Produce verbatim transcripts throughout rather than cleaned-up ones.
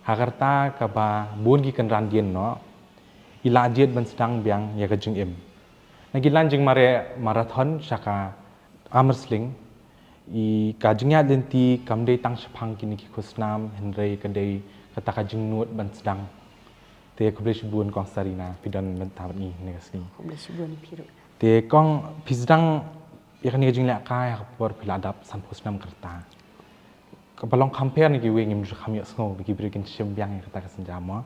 Ha ka rta kaba bun ki kynran dien noh, i la jied ban sdang biang ïa ka jingim. Na ki lan jingmareh marathon sha ka arm wrestling, i ka jingïaid lynti kam dei tang shaphang kine ki khusnam, hynrei ka dei kata ka jingnud ban sdang. Te khublei shibun Kong Sarina, phi don bynta bad ngi ha kane ka sngi. Khublei shibun phi ruh. Te Kong, phi sdang ïa kane ka jinglehkai ha ka por phi la dap sanphew snem ka rta. Kaba long compare na kiwei, ngim ju kham ïohsngew ba ki briew kin shim biang ïa kata ka sienjam mo.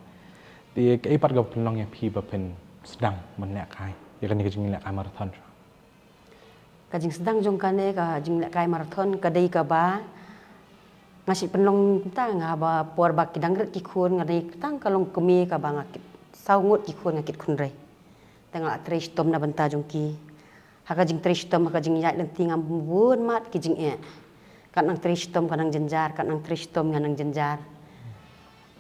Te kaei pat kaba pynlong ïa phi ba phin sdang ban lehkai ïa kane ka jinglehkai marathon? Ka jingsdang jong kane ka jinglehkai marathon ka dei kaba nga shu pynlong tang ha ka por ba ki dang rit ki khun, nga dei tang ka longkmie kaba nga kit saw ngut ki khun, nga kit khun hynrei. Te nga la trei shitom na bynta jong ki. Ha ka jingtrei shitom, ha ka jingïaid lynti ngam bun mat ki jingeh. Kat nang trei shitom ka nang jynjar, kat nang trei shitom ka nang jynjar.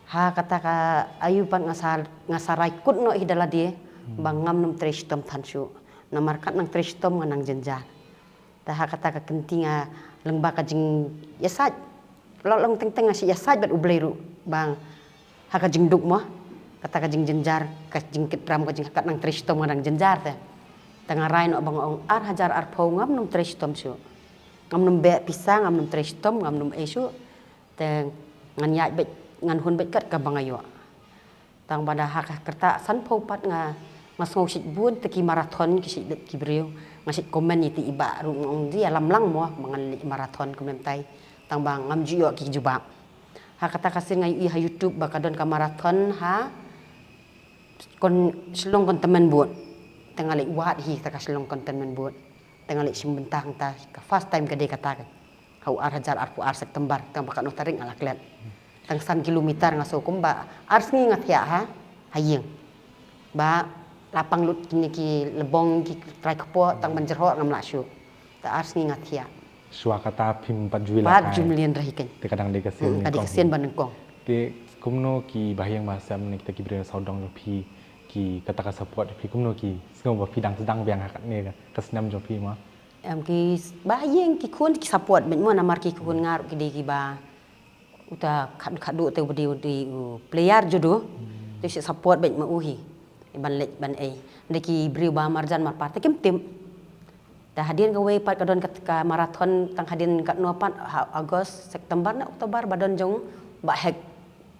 Ha kata ka aïu pat nga sa, nga sa rai kut noh hi da lade ba ngam nym trei shitom than shuh. Namar kat nang trei shitom ka nang jynjar. Te ha kata ka kynti nga lyngba ka jingïasaid, la long teng teng nga shu ïasaid bad U Blei ruh ba ha ka jingduk mo, kata ka jingjynjar, ka jingkit ram, ka jing, kat nang trei shitom ka nang jynjar te. Te nga rai noh ba nga ong ar hajar arphew ngam nym trei shitom shuh. Ngam nym beh pisa, ngam nym trei shitom, ngam nym ei shuh. Te ngan ïaid beit, ngan hun beit kat kaba nga ïoh. Tang ba da ha ka rta sanphew pat nga, nga sngew shait bun te ki marathon ki shait leit ki briew. Nga shait comment ïa te i bah ruh, nga ong dei ïalam lang mo ba ngan leit marathon, kumne mynta. Tang ba ngam ju ïoh ki jubab. Ha kata ka sien nga ïohi ha YouTube ba ka don ka marathon ha kon, Shillong Cantonment Board. Te nga leit wad hi kata ka Shillong Cantonment Board. Te nga leit shim bynta hangta, ka first time ka dei kata ka. Ha u ar hajar arphew ar September, tang ba katno tarik nga la klet. Tang san kilometer nga shu kumba ar sngi nga thiah ha, ha ïing. Ba la pang lut kine ki lbong ki trai kpoh, tang ban jyrhoh ngam lah shuh. Te ar sngi nga thiah. Shuwa kata phim pat ju lehkai. Pat ju mlien re hi keiñ. Te ka dang dei ka sien, hmm, ka dei ka sien ba nyngkong. Te kumno ki bahaïing bahasem ne kita ki briew sawdong jong phi, ki kata ka support phi, kumno ki sngew ba phi dang sdang biang ha kane ka, ka snem jong phi mo? Em, ki s-, bahaïing ki khun ki support beit mo, namar ki khun nga ruh ki dei kiba uta khad-, khadduh te u ba dei, u dei u player judo. Hmm. Te shu support beit ma u hi ban leit ban ei. Dei ki briew ba marjan marpa te kim tip. Te hadien kawei pat ka don ka, ka marathon tang hadien katno pat ha August, September ne October ba don jong Bah Hek,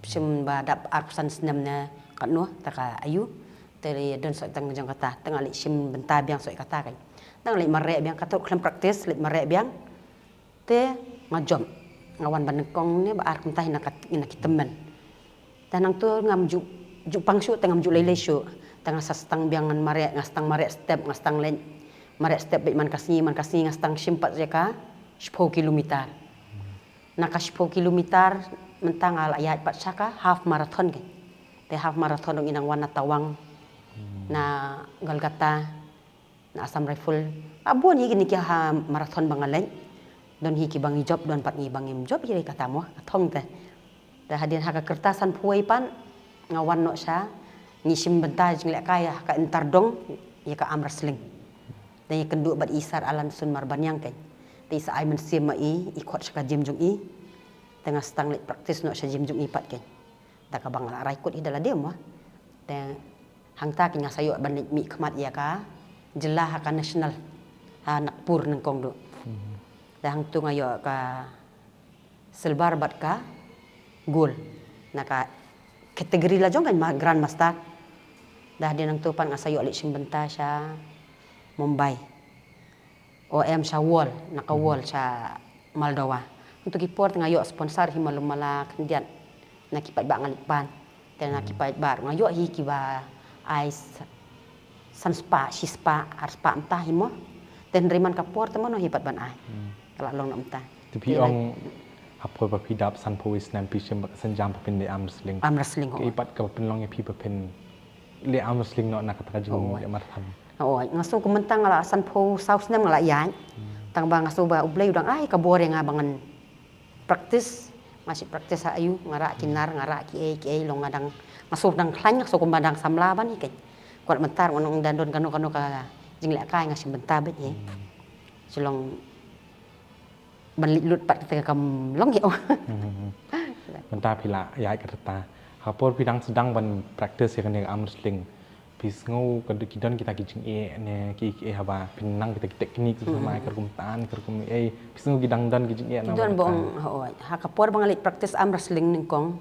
shim ba dap arphew san snem ne katno, ta ka aïu. Te don soh tang jong kata, te nga leit shim bynta biang soh kata keiñ. Te nga leit mareh biang, katto khlem practice, leit mareh biang. Te nga jop, nga wan ba nyngkong ne ba ar kumta hi na ka, na ki tymmen. Te nangto ngam ju, ju pang shuh, te ngam ju lei lei shuh. Te nga sa sdang biang ngan mareh, nga sdang mareh step, nga sdang leit mareh step beit man ka sngi, man ka sngi nga sdang shim pat ïa ka shiphew kilometer. Na ka shiphew kilometer mynta nga la ïaid pat sha ka half marathon keiñ. Te half marathon dang i nang wan na Tawang, na Kolkata, na Assam Rifle. Ba bun hi kine ki half marathon ba nga leit. Don hi kiba ngi jop, don pat ngi ba ngim jop hi re kata mo, ka thong te. Te hadien ha ka kyrta sanphew wei pat nga wan noh sha, ngi shim bynta jinglehkai ha ka inter dong ïa ka arm wrestling. Te ngi kynduh bad i Sir Alanson Marbaniang keiñ. Te i sa ai mynsiem ma i, i khot sha ka gym jong i. Te nga sdang leit practice noh sha gym jong i pat keiñ. Da kaba nga la rai kut hi da lade mo. Te hangta keiñ nga sa ïoh ban leit mihkhmat ïa ka jylla ha ka national ha Nagpur nyngkong duh. Mhm. Te hangto nga ïoh ka silver bad ka gold na ka category la jong keiñ ma grandmaster. Da hadien nangto pat nga sa ïoh leit shim bynta sha Mumbai. O em sha World, na ka World sha Moldova. Nangto ki por te nga ïoh sponsor hi malu mala khyndiat na ki paidbah nga leit pan. Te na ki paidbah nga ïoh hi kiba ai s-, san spah, shi spah, ar spah mynta hi mo. Te hynrei man ka por te mano hi pat ban ai. Hmm. Ka la long na mynta. Te phi ong ha por ba phi dap sanphew wei snem phi shim ba ka sienjam ba phin leh arm wrestling. Arm wrestling, ho. Kaei pat kaba pynlong ïa phi ba phin leh arm wrestling noh na kata ka jingïaid marathon? Hooid, nga sngew kumta nga la sanphew saw snem nga la ïaid. Hmm. Tang ba nga sngew ba U Blei u dang ai ka bor ïa nga ba ngan practice, nga shu practice ha aïu, nga rah ki nar, nga rah kiei kiei, long nga dang, nga sngew dang khlaiñ, nga sngew kumba dang samla ban hi keiñ. Kwah mynta ruh nga ong da don kano kano ka jinglehkai nga shu bynta beit hi. Hmm. Shu long ban leit lut pat kata kam long hi. Hmm. Mynta phi la ïaid ka rta. Ha por phi dang sdang ban practice ïa kane ka arm wrestling, phi sngew ka, ki don kita ki jingeh ne ki, ki haba phi nang kita ki technique sama ka rukom tan, ka rukom ei, phi sngew ki dang don ki jingeh? Ki na don bong. Ha ka por ba nga leit practice arm wrestling nyngkong,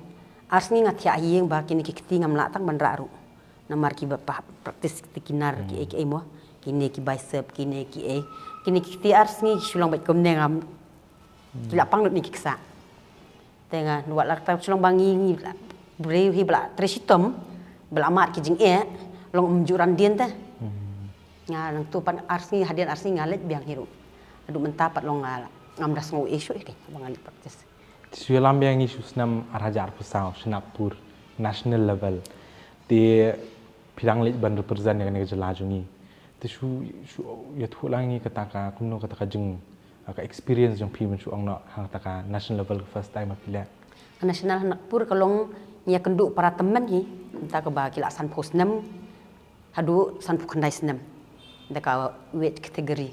ar sngi nga thiah ïing ba kine ki kti ngam lah tang ban rah ruh. Namar ki ba practice kita ki nar ki ei ki ei mo, kine ki bicep, kine ki ei, kine ki kti ar sngi ki shu long bad kumne ngam. Ki la pang lut ni ki ksa. Te nga wat la ta shu long ba ngi, ngi briew hi ba la trei shitom, ba la mad ki jingeh, long ym ju ran dien te. Nga nang tu pan ar sngi, hadien ar sngi nga leit biang hi ruh. Haduh mynta pat long nga ngam da sngew issue hi kane ba nga leit practice. Shu ïalam biang ngi shu snem ar hajar arphew saw sha Nagpur national level. Te phi dang leit ban represent ïa kane ka jylla jong ngi. Te shu, shu ïathuh lang ngi kata ka, kumno kata ka jing, ka experience jong phi ban shu ong noh ha kata ka national level ka first time ba phi leh. Ka national ha Nagpur ka long ngi ïakynduh para tymmen hi, mynta kaba ki la sanphew snem haduh sanphew khyndai snem. Da ka weight category.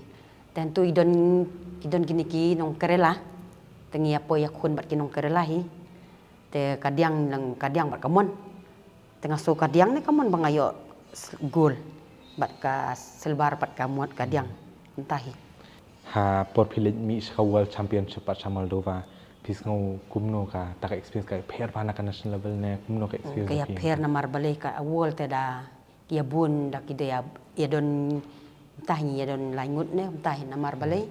Te hangtu i don, i don kine ki nong Kerala. Te ngi ïa poi ïakhun bad ki nong Kerala hi. Te ka diang lang, ka diang bad ka mon. Te nga sngew ka diang ne ka mon ba nga ïoh gold bad ka silver bad ka mon ka diang. Mynta hi. Ha por phi leit mih sha ka World Championship pat sha Moldova, phi sngew kumno kata ka experience, ka pher bha na ka national level ne kumno ka experience? Ka ïapher namar balei ka World te da ïa bun da ki da ïa, ïa don mynta hi, ïa don lai ngut ne mynta hi namar balei.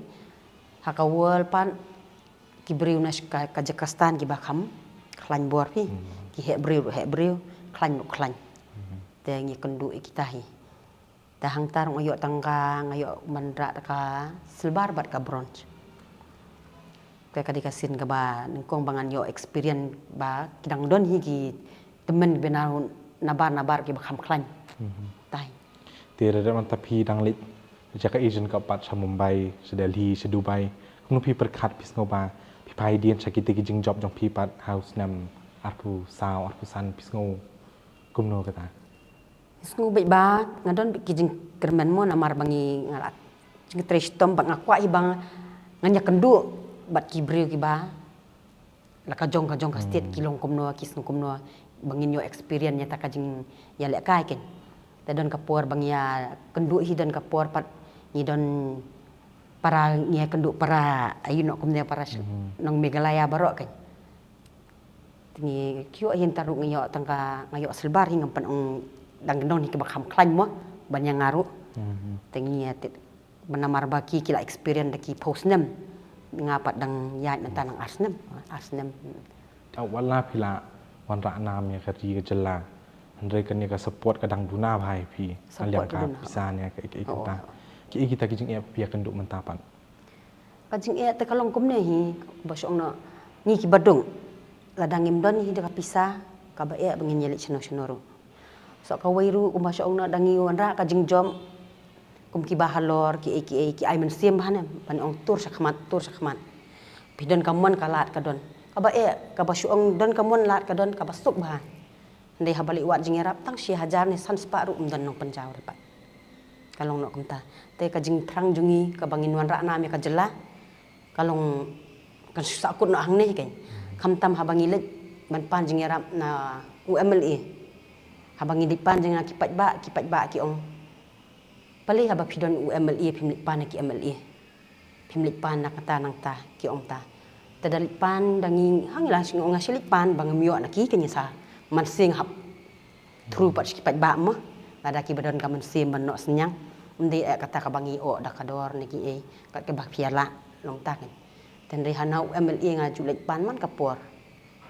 Ha ka World pat ki briew na ka, Kazakhstan kiba kham khlaiñ bor phi. Ki heh briew, heh briew, khlaiñ ruh khlaiñ. Te ngi kynduh ïa kita hi. Te hangta ruh nga ïoh tang ka, nga ïoh ban rah ka silver bad ka bronze. Te ka dei ka sien kaba nyngkong ba ngan ïoh experience ba ki dang don hi ki tymmen bynriew nabar nabar kiba kham khlaiñ. Tai. Te lada mynta phi dang leit sha ka Asian Cup pat sha Mumbai, sha Delhi, sha Dubai, kumno phi pyrkhat, phi sngew ba phi phai dien sha kita ki jingjop jong phi pat ha u snem arphew saw, arphew san, phi sngew kumno kata? Sngew beit ba nga don beit ki jingkyrmen mo namar ba ngi, nga la jingtrei shitom bad nga kwah hi ba ngan ïakynduh bad ki briew kiba la ka jong ka jong ka state ki long kumno, ki sngew kumno, ba ngin ïoh experience ïa ta ka jingïalehkai keiñ. Te don ka por ba ngi ïakynduh hi, don ka por pat ngi don para, ngi ïakynduh para, ayu noh kumne, para nong Meghalaya baroh keiñ. Te ngi ïoh hi, hynta ruh ngi ïoh tang ka, nga ïoh silver hi, ngam pynong dang nong hi kiba kham khlaiñ mo ban ïa nga ruh. Te ngi ïa te ba namar ba ki, ki la experience da ki phew snem. Nga pat dang ïaid mynta nang ar snem, ar snem. Wat la phi la wanrah nam ïa ka ri ka jylla, hynrei kane ka support ka dang duna bha ïa phi. Support ka duna. Pisa ne ka, ka, ka, kita ki jingeh phi ïakynduh mynta pat? Ka jingeh te ka long kumne hi, ba shu ong noh, ngi kiba dung, lada ngim don hi da ka pisa, kaba eh ba ngin ïaleit shano shano ruh. Sa kawei ruh kumba shu ong noh, da ngi wanrah ka jingjop kum kiba halor, ki ei ki ei, ki ai mynsiem bha ne, ban ong tur shakhmat, tur shakhmat. Phi don ka mon, ka lad ka don. Kaba eh, kaba shu ong don ka mon, lad ka don, kaba suk bha. Hynrei haba leit wad jingïarap tang shi hajar ne san spah ruh ym don nongpynjaw re pat. Ka long noh kumta. Te ka jingthrang jong ngi kaba ngin wanrah nam ïa ka jylla, ka long kan shu sahkut noh hangne keiñ. Khamtam haba ngi leit ban pan jingïarap na u M L A. Haba ngi leit pan jingïarap na ki paidbah, ki paidbah ki ong, balei haba phi don u M L A phim leit pan na ki M L A? Phim leit pan na kata nangta, ki ong ta. Te da leit pan da ngi, ha ngi la shu ong nga shu leit pan ba ngam ïoh na ki, kane sa mynsiem hap through pat sha ki paidbah mo. Lada kiba don ka mynsiem ban noh synñiang, ym dei eh kata kaba ngi ong da ka dor ne ki ei, kat kaba phi ïa lah, long ta keiñ. Te hynrei hana u M L A nga ju leit pan man ka por.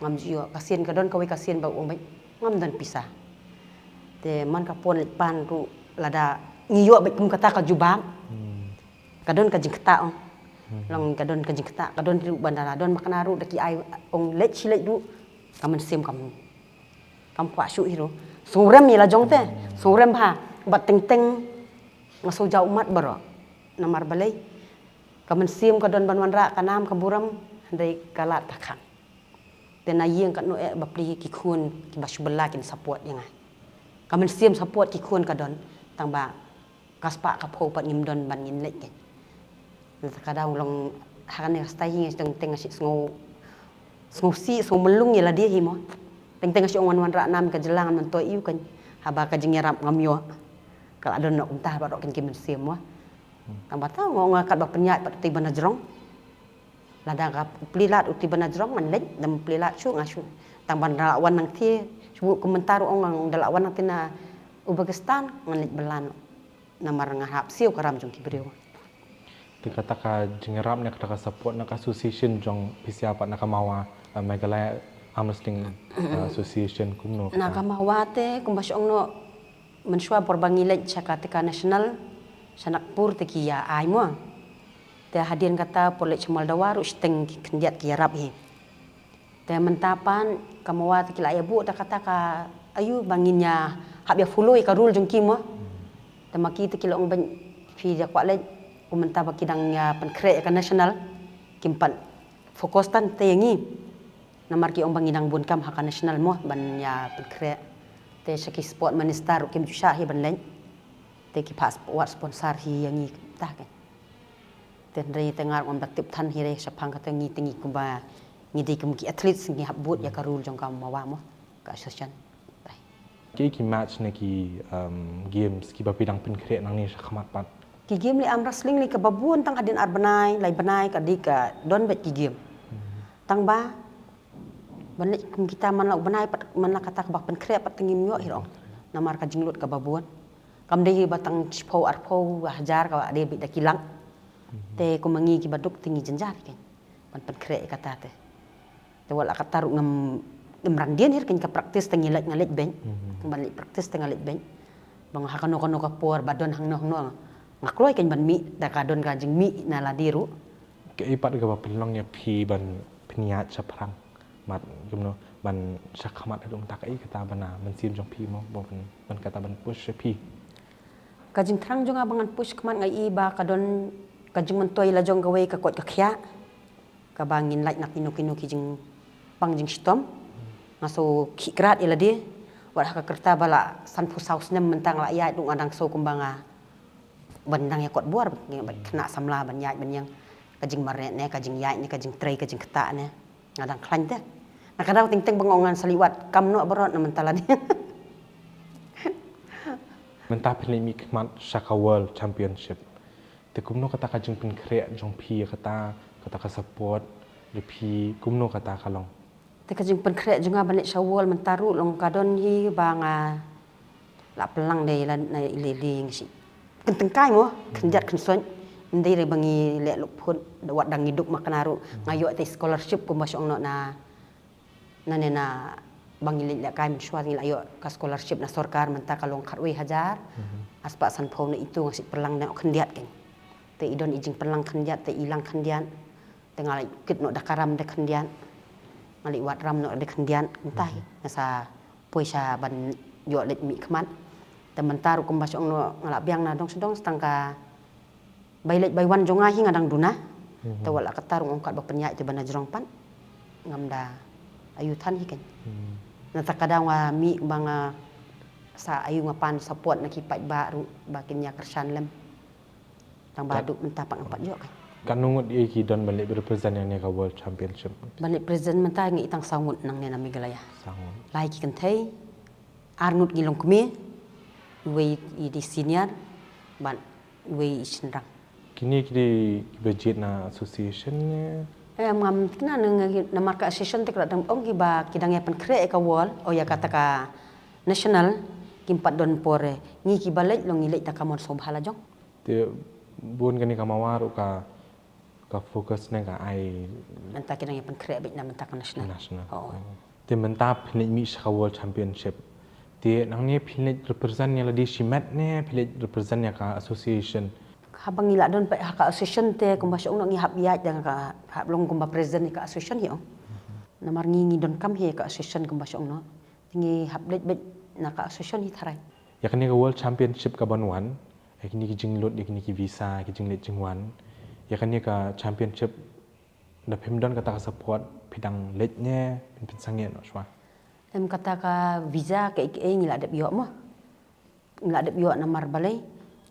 Ngam ju ïoh, ka sien ka don kawei ka sien ba u ong beit ngam don pisa. Te man ka por leit pan ruh lada ngi ïoh beit kum kata ka jubab. Ka don ka jingktah ong. Long ka don ka jingktah, ka don ruh ban da la don makna ruh da ki ai ong leit shi leit ruh, ka mynsiem kam, kam kwah shuh hi ruh. Sngew rem ïa la jong te, sngew rem bha, bad teng teng nga sngew jaw ummat baroh. Namar balei? Ka mynsiem ka don ban wanrah ka nam ka burom, hynrei ka lad ka khang. Te na ïing katno eh bapli ki khun kiba shu bylla kin support ïa nga. Ka mynsiem support ki khun ka don, tang ba ka spah ka phew pat ngim don ban ngin leit keiñ. Te ka dang long ha kane ka stai hi nga teng teng nga shu sngew Sngewsih sngewmlung ïa lade hi mo. Teng teng shu ong wan wanrah nam ka jylla ngan myntoi ïa u kan. Haba ka jingïarap ngam ïoh. Ka la don noh kumta baroh kan ki mynsiem mo. Tang ba ta nga ong katba pynïaid pat uti ba na jrong. Lada ka plie lad uti ba na jrong ngan leit, da plie lad shuh nga shuh. Tang ban da la wan nangthie, shu kumta ruh ong da la wan nangthie na Uzbekistan ngan leit bylla noh. Namar nga hap siew ka ram jong ki briew. Te kata ka jingïarap ne kata ka support na ka association jong phi sha pat na ka MAWA, eh, Meghalaya Arm Wrestling, eh, Association kumno Na kata? Ka MAWA te kumba shu ong noh, mynshuwa por ba ngi leit sha kata ka national sha Nagpur te ki ïa ai mo. Te hadien kata por leit sha Moldova ruh shiteng ki khyndiat ki ïarap hi. Te mynta pat ka MAWA te ki la ïa buh da kata ka aiu ba ngin ïa hap ïa follow ïa ka rule jong ki mo. Te ma ki te ki la ong ban phi ïa kwah leit, u mynta ba ki dang ïa pynkhreh ïa ka national, kim pat focus tang te ïa ngi. Namar ki ong ba ngi dang bun kam ha ka national mo ban ïa pynkhreh. Te sha ki sport minister ruh kim ju shah hi ban leit. Te ki pat wat sponsor hi ïa ngi tah kan. Te hynrei te nga ruh ngam da tip than hi re shaphang kata ngi te ngi kumba ngi dei kum ki athletes ngi hap bud ïa ka rule jong ka MAWA mo, ka association. Ki ki match ne ki, um, games kiba phi dang pynkhreh nangne sha khmat pat? Ki game leh arm wrestling leh kaba bun tang hadien ar bnai, lai bnai ka dei ka don bad ki game. Tang ba ban leh kum kita man la u bnai pat man la kata kaba pynkhreh pat te ngim ïoh hi ruh. Namar ka jinglut kaba bun. Kam dei hi ba tang shiphew arphew hajar ka dei bad da ki lak. Te kum ma ngi kiba duk te ngi jynjar hi kan. Ban pynkhreh ïa kata te. Te wat la katta ruh ngam, ngam ran dien hi kan ka practice te ngi leit nga leit bad. Ban leit practice te nga leit bad. Ba nga ha kano kano ka por ba don hangno hangno nga kloi kan ban mih da ka don ka jingmih na lade ruh. Kaei pat kaba pynlong ïa phi ban pynïaid shaphrang? Mat kumno ban sha khmat haduh mynta kaei kata ba na mynsiem jong phi mo ban, ban kata ban push ïa phi? Ka jingthrang jong nga ba ngan push khmat nga i ba ka don ka jingmyntoi la jong kawei ka koit ka khiah. Kaba ngin lait na kino kino ki jingpang jingshitom. Nga sngew khih krad ïa lade. Wat ha ka rta ba la sanphew saw snem mynta nga la ïaid ruh nga dang sngew kumba nga ban dang ïa kot bor, ban khynnah samla ban ïaid ban ïeng. Ka jingmareh ne, ka jingïaid ne, ka jingtrei, ka jingktah ne. Nga dang khlaiñ te. Na ka daw teng teng ba nga ong ngan sa leit wad kam noh baroh na mynta lade. Mynta phin leit mih khmat sha ka World Championship. Te kumno kata ka jingpynkhreh jong phi ïa kata, kata ka support ïa phi kumno kata ka long? Te ka jingpynkhreh jong nga ban leit sha World mynta ruh long ka don hi ba nga la pynlang dei la na i lei lei ngi shi. Kyntyngkai mo, khyndiat khynsoit. Ndei re ba ngi leh luk phut, wat dang ngi duk ma kane ruh. Nga ïoh te scholarship kumba shong noh na, na ne na ba ngi leh leh kai mynshuwa ngi la ïoh ka scholarship na sorkar mynta ka long khatwei hajar. Arspah sanphew na itu nga shi pynlang na khyndiat kan. Te i don i jingpynlang khyndiat, te i lang khyndiat. Te nga la kit noh da ka ram da khyndiat. Nga la wad ram noh da khyndiat. Mynta hi nga sa poi sha ban ïoh leit mih khmat. Te mynta ruh kumba shong noh nga la biang na dong sdong tang ka bai leit bai wan jong nga hi nga dang duna. Te wat la katta ruh ong katba pynïaid te ba na jrong pat. Ngam da aiu than hi kan. Na ta ka daw nga mih ba nga sa aiu nga pan support na ki paidbah ruh ba kin ïa kyrshan lem. Tang ba haduh mynta pat ngam pat ïoh kan. Katno ngut ïa ki don ban leit represent ïa ne ka World Championship? Ban leit represent mynta ngi i tang saw ngut nangne na Meghalaya. Saw ngut. Lai ki kynthei, ar ngut ngi long kmie, iwei i dei senior bad iwei i shynrang. Kine ki dei kiba jied na association ne? Em, ngam thikna, namar ka association te ka la dang ong kiba ki dang ïa pynkhreh ïa ka World, o ïa kata ka national, kim pat don por. Ngi kiba leit long ngi leit da ka mon sngewbha la jong. Te bun kane ka MAWA ruh ka, ka focus ne ka ai mynta ki dang ïa pynkhreh beit na mynta ka national. National. Te mynta phin leit mih sha ka World Championship. Te nangne phin leit represent ïa lade shimet ne phin leit represent ïa ka association? Haba ngi la don pat ha ka association te kumba shong noh ngi hap ïaid da ka, hap long kumba president ïa ka association hi ong. Namar ngi ngi don kam hi ka association kumba shong noh. Ngi hap leit beit na ka association hi tharai. Ïa kane ka World Championship kaban wan, ïa kine ki jinglut, ïa kine ki visa, ki jingleit jingwan. Ïa kane ka championship da phim don kata ka support, phi dang leit ne phin pynsangeh noh shwa? Em, kata ka visa kaei kaei ngi la dep ïoh mo. Ngi la dep ïoh namar balei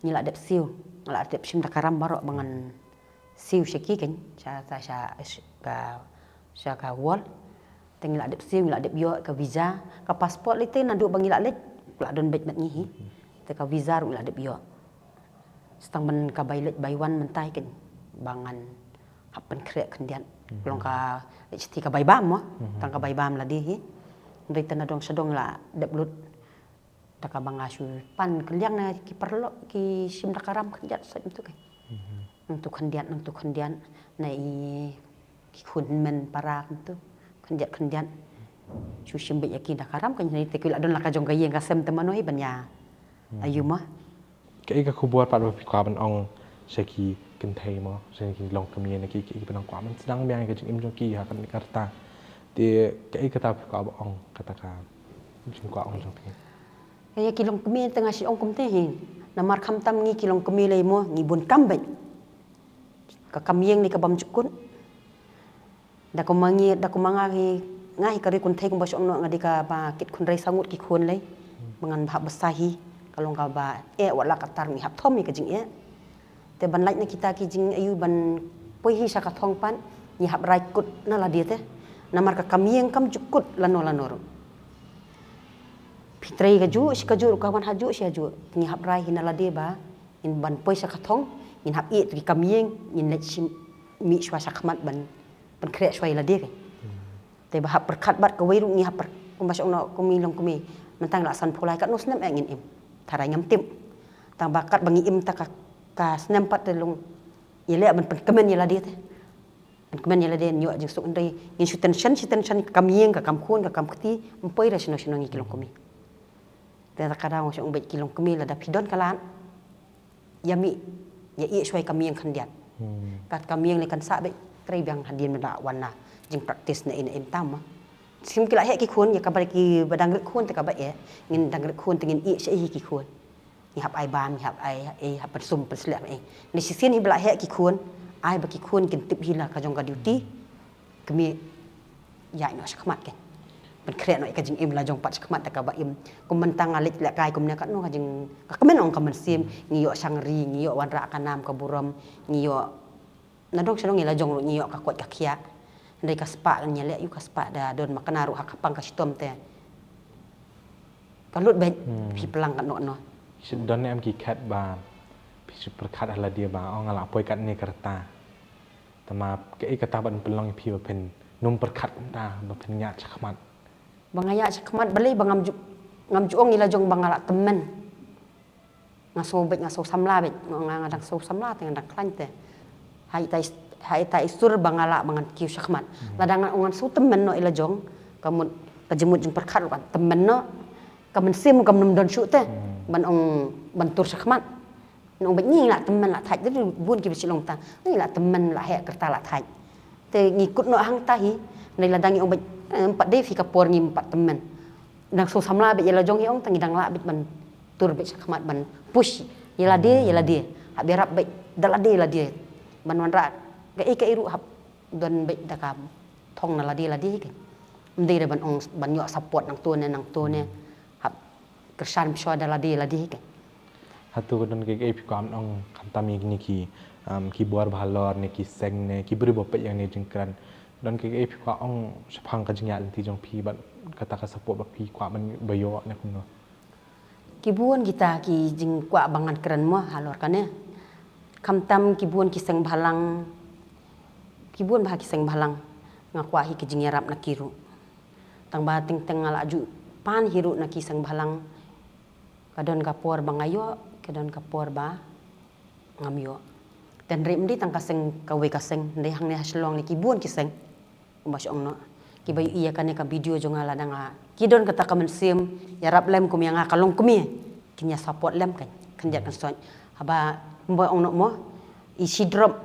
ngi la dep siew, ngi la dep shim da ka ram baroh ba ngan siew sha ki kan, sha, sha, sha ka, sha ka World. Te ngi la dep siew, ngi la dep ïoh ka visa, ka passport lei te naduh ba ngi la leit la don beit mat ngi hi. Te ka visa ruh ngi la dep ïoh. Sa tang ban ka bai leit bai wan mynta hi kein ba ngan hap pynkhreh khyndiat. Ka long ka leit sha ka bai bam mo. Tang ka bai bam lade hi. Hynrei te nadong shadong la dep lut. Da kaba nga shu pan kylliang na ki paralok ki shim da ka ram khyndiat sait mynta kein. Nangta khyndiat, nangta khyndiat na i ki khun hynmen para nangta khyndiat khyndiat. Shu shim beit ïa ki da ka ram kein, hynrei te ki la don la ka jong ka ïing ka sem te mano hi ban ïa ayu mo. Kaei ka khubor pat ba phi kwah ban ong sha ki kynthei mo, sha ki longkmie na ki, ki, ki ban ong kwah ban sdang biang ïa ka jingim jong ki ha kane ka rta. Te kaei kata phi kwah ba ong kata ka jingkwah ong jong phi? Ïa ki longkmie te nga shu ong kumta hi. Namar khamtam ngi ki longkmie lei mo ngi bun kam beit. Ka kam ïing lei ka bym jukut. Da kumba ngi, da kumba nga hi, nga hi ka ri kynthei kumba shu ong noh nga dei kaba kit khun rei saw ngut ki khun lei. Ba ngan hap bsa hi, ka long kaba eh wat la katta ngi hap thom ïa ka jingeh. Te ban lait na kita ki jingayu ban poi hi sha ka thong pat, ngi hap rai kut na lade te. Namar ka kam ïing kam jukut lano lano ruh. Phi trei kajuh shi kajuh ruh ka wan hajuh shi hajuh. Ngi hap rai hi na lade ba ngin ban poi sha ka thong, ngin hap ïeh tu ki kam ïing, ngin leit shim mih shuwa sha khmat ban pynkhreh shuwa ïa lade kein. Te ba hap pyrkhat bad kawei ruh ngi hap pyr-, kumba shu ong noh kum i longkmie. Mynta ngi la sanphew lai katno snem eh ngin im. Tharai ngam tip. Tang ba katba ngi im ta ka, ka snem pat te long ïaleh ban pynkmen ïa lade te. Pynkmen ïa lade, ïoh jingsuk, hynrei ngin shu tension, shu tension, ka kam ïing, ka kam khun, ka kam kti, ym poi re shano shano ngi ki longkmie. Te kata ka daw nga shu ong beit ki longkmie lada phi don ka lad, ïa mih, ïa ïeh shuwa ïa ka kam ïing khyndiat. Kat ka kam ïing lei kan sah beit, trei biang hadien ba la wan na jingpractice na in na in tam ma. Shisien ki la heh ki khun, ïa kaba ki ba dang rit khun te kaba eh, ngin dang rit khun te ngin ïeh sha hi ki khun. Ngi hap ai bam, ngi hap ai, eh, hap pynsum pynsleh, eh. Ngi shisien hi ba la heh ki khun, ai ba ki khun kin tip hi la ka jong ka duty. Kmie ïaid noh shakhmat kein. Pynkhreh noh ïa ka jingim la jong pat shakhmat da kaba im. Kum mynta nga leit lehkai kumne katno ka jing, ka kmen ong ka mynsiem, ngi ïoh shangri, ngi ïoh wanrah ka nam ka burom, ngi ïoh nadong shadong ïa la jong ruh ngi ïoh ka koit ka khiah. Hynrei ka spah ngi leh ïa ka spah da don makna ruh ha ka pang ka shitom te. Ka lut beit, phi plang katno katno. Shu don ne em ki khet ba phi shu pyrkhat ha lade ba ong nga la poi katne ka rta. Te ma kaei kata ban pynlong ïa phi ba phin nym pyrkhat kumta ba phin ïaid shakhmat? Ba nga ïaid shakhmat balei ba ngam ju, ngam ju ong ïa la jong ba nga la tymmen. Nga sngew beit, nga sngew samla beit, nga, nga dang sngew samla te nga dang khlaiñ te. Ha ita i, ha ita i sur ba nga lah ba ngan kiew shakhmat. Lada nga ong ngan sngew tymmen noh ïa la jong, ka mut, ka jingmut jingpyrkhat ruh kan tymmen noh. Ka mynsiem kam nym don shuh te ban ong ban tur shakhmat. Ngi ong beit ngi lah tymmen lah thait, dei bun ki ba shu ong ta. Ngi lah tymmen lah heh ka rta lah thait. Te ngi kut noh hangta hi, ngi lada ngi ong beit, eh, ym pat dei phi ka por ngi ym pat tymmen. Dang sngew samla beit ïa la jong hi ong ta ngi dang lah beit ban tur beit shakhmat ban push ïa lade, ïa lade. Hap ïarap beit da lade, lade. Ban wanrah kaei kaei ruh hap don beit da ka thong na lade, lade hi kein. Ym dei re ban ong ban ïoh support nangto ne nangto ne. Hap kyrshan pyrshah da lade lade hi kein. Hato ka don kaei kaei phi kwah ban ong khamtam ïa kine ki, um, ki bor ba halor ne ki seng ne ki briew ba peit ïa kane ka jingkren. Don kaei kaei phi kwah ong shaphang ka jingïaid lynti jong phi bad kata ka support ba phi kwah ban ba ïoh ne kumno? Ki bun kita ki jingkwah ba ngan kren mo halor kane. Khamtam ki bun ki seng bhalang, ki bun bha ki seng bhalang nga kwah hi ki jingïarap na ki ruh. Tang ba teng teng nga la ju pan hi ruh na ki seng bhalang. Ka don ka por ba nga ïoh, ka don ka por ba ngam ïoh. Te hynrei ym dei tang ka seng kawei ka seng, hynrei hangne ha Shillong ne ki bun ki seng. Kumba shu ong noh. Kiba ïohi ïa kane ka video jong nga lada nga, ki don kata ka mynsiem ïarap lem kum ïa nga ka longkmie, kin ïa support lem kein, khyndiat khynsoit. Haba kumba ong noh mo, i shi drop,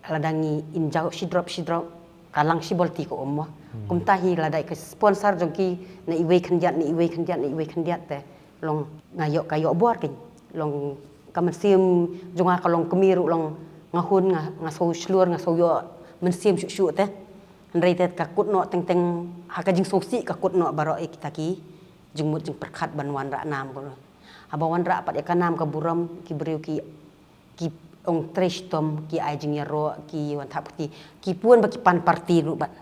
lada ngi in jaw shi drop shi drop, ka lang shi balti ka um mo. Kumta hi lada i ka sponsor jong ki na iwei khyndiat, na iwei khyndiat, na iwei khyndiat te long nga ïoh ka ïoh bor kein. Long ka mynsiem jong nga ka longkmie ruh long nga hun nga, nga sngew shlur, nga sngew ïoh mynsiem shuh shuh te. Hynrei te ka kut noh teng teng ha ka jingsngewsih ka kut noh baroh ïa kita ki jingmut jingpyrkhat ban wanrah nam ko. Haba wanrah pat ïa ka nam ka burom ki briew ki, ki ong trei shitom, ki ai jingïaroh, ki wan thap kti, ki pun ba ki pan party ruh bad.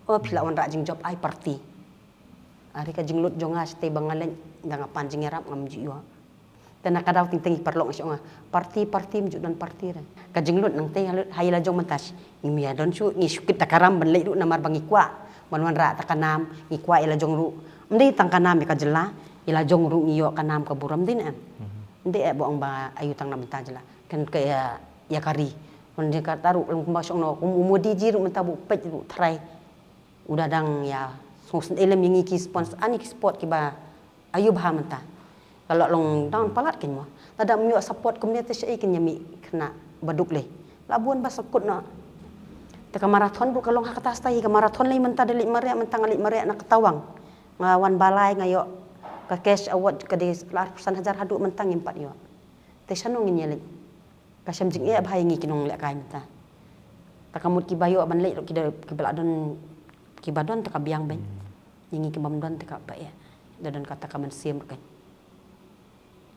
O phi la wanrah jingjop ai party. Ari ka jinglut jong nga shatei ba nga leit da nga pan jingïarap ngam ju ïoh. Te na ka daw teng teng i paralok nga shu ong nga party party ym ju don party re. Ka jinglut nangtei ha lut ha ïa la jong mynta shi. Ngim ïa don shuh ngi shu kit da ka ram ban leit ruh namar ba ngi kwah ban wanrah ta ka nam ngi kwah ïa la jong ruh. Ym dei tang ka nam ïa ka jylla ïa la jong ruh ngi ïoh ka nam ka burom dei ne em. Ym dei eh ba ong ba ayu tang na mynta jylla. Kan ka ïa ïa ka ri. Mynta ka ta ruh long kumba shu ong no kum u Modi ji ruh mynta bu peit ruh tharai. U da dang ïa sngewsynei lem ïa ngi ki sponsor ani ki sport kiba ayu bha mynta. Ka la long down palat kin mo. Lada ym ïoh support kumne te shaei kin ïa mih khynnah ba duk lei. La bun ba sngewkut noh. Te ka marathon ruh ka long ha kata style hi ka marathon lei mynta da leit mareh mynta nga leit mareh na ka Tawang. Nga wan balai nga ïoh ka cash award ka dei arphew san hajar haduh mynta ngim pat ïoh. Te shano ngin ïa leit. Ka shem jingeh bha ïa ngi ki nonglehkai mynta. Ta ka mut kiba ïoh ban leit ruh ki da kiba la don kiba don te ka biang beiñ. Ïa ngi kibym don te ka ba eh. Da don kata ka mynsiem ruh kan.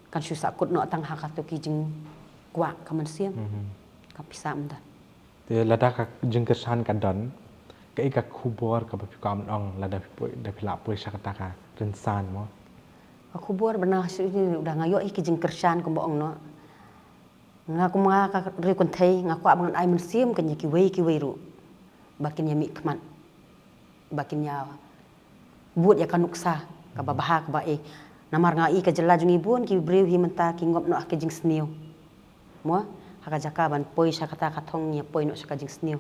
Kan shu sahkut noh tang ha kato ki jingkwah ka mynsiem. Ka pisa mynta. Te lada ka jingkyrshan ka don kaei ka khubor kaba phi kwah ban ong lada phi poi da phi lah poi sha kata ka rynsan mo. Ka khubor ba na shu ni da nga ïoh ïa ki jingkyrshan kumba ong noh. Nga kum nga ka riew kynthei nga kwah ba ngan ai mynsiem kan ïa kiwei kiwei ruh ba kin ïa mih khmat ba kin ïa bud ïa ka nuksa kaba bha kaba eh. Namar nga i ka jylla jong i bun ki briew hi mynta ki ngop noh ha ka jingsniew. Mo ha ka jaka ban poi sha kata ka thong ïa poi noh sha ka jingsniew.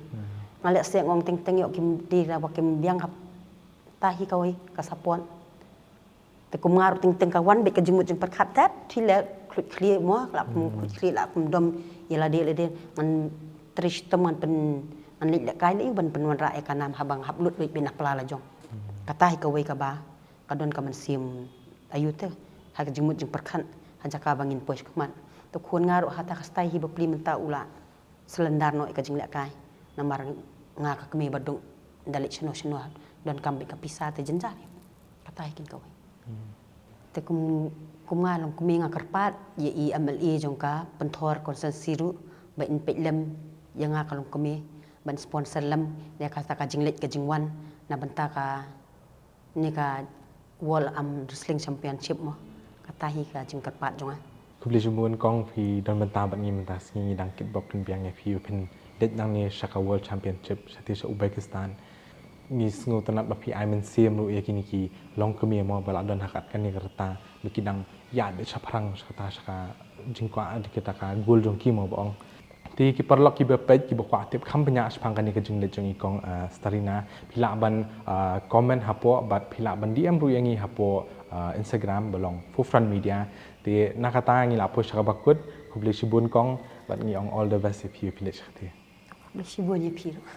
Nga leh se ngong teng teng ïoh kim dei la ba kim biang hap ta hi kawei ka support. Te kum nga ruh teng teng ka wan beit ka jingmut jingpyrkhat tat thi leh khluit khlieh mo la kum khluit khlieh la kum dom ïa lade lade ngan trei shitom ngan pyn ngan leit lehkai leh ban pynwanrah ïa ka nam haba nga hap lut beit beit na pla la jong. Kata hi kawei kaba ka don ka mynsiem ayu te ha ka jingmut jingpyrkhat ha jaka ba ngin poi shakhmat. Te khun nga ruh ha ta ka style hi ba pli mynta u la slendar noh ïa ka jinglehkai namar nga ka kmie ba duk da leit shano shano donkam beit ka pisa te jynjar. Kata hi kin kawei. Te kum kum nga long kmie nga kyrpad ïa i MLA jong ka Pynthor constituency ruh ba in peit lem ïa nga ka long kmie ban sponsor lem ïa kata ka jingleit ka jingwan na bynta ka ne ka World Arm Wrestling Championship mo. Kata hi ka jingkyrpad jong nga. Khublei shibun kong phi don bynta bad ngi mynta sngi ngi dang kit bok pynbiang ïa phi phin dei nangne sha ka World Championship shatei sha Uzbekistan. Ngi sngewtynnat ba phi ai mynsiem ruh ïa kine ki longkmie mo ba la don ha kat kane ka rta ba ki dang ïaid beit shaphrang sha kata sha ka jingkwah da kita ka goal jong ki mo ba ong. Te ki paralok kiba peit kiba kwah tip kham bniah shaphang kane ka jingleit jong i kong Starina phi lah ban comment hapoh bad phi lah ban DM ruh ïa ngi hapoh Instagram ba long Forefront Media. Te na kata ngi lah poi sha kaba kut. Khublei shibun kong bad ngi ong all the best ïa phi ïa phi leit sha kata. Khublei shibun ïa phi ruh.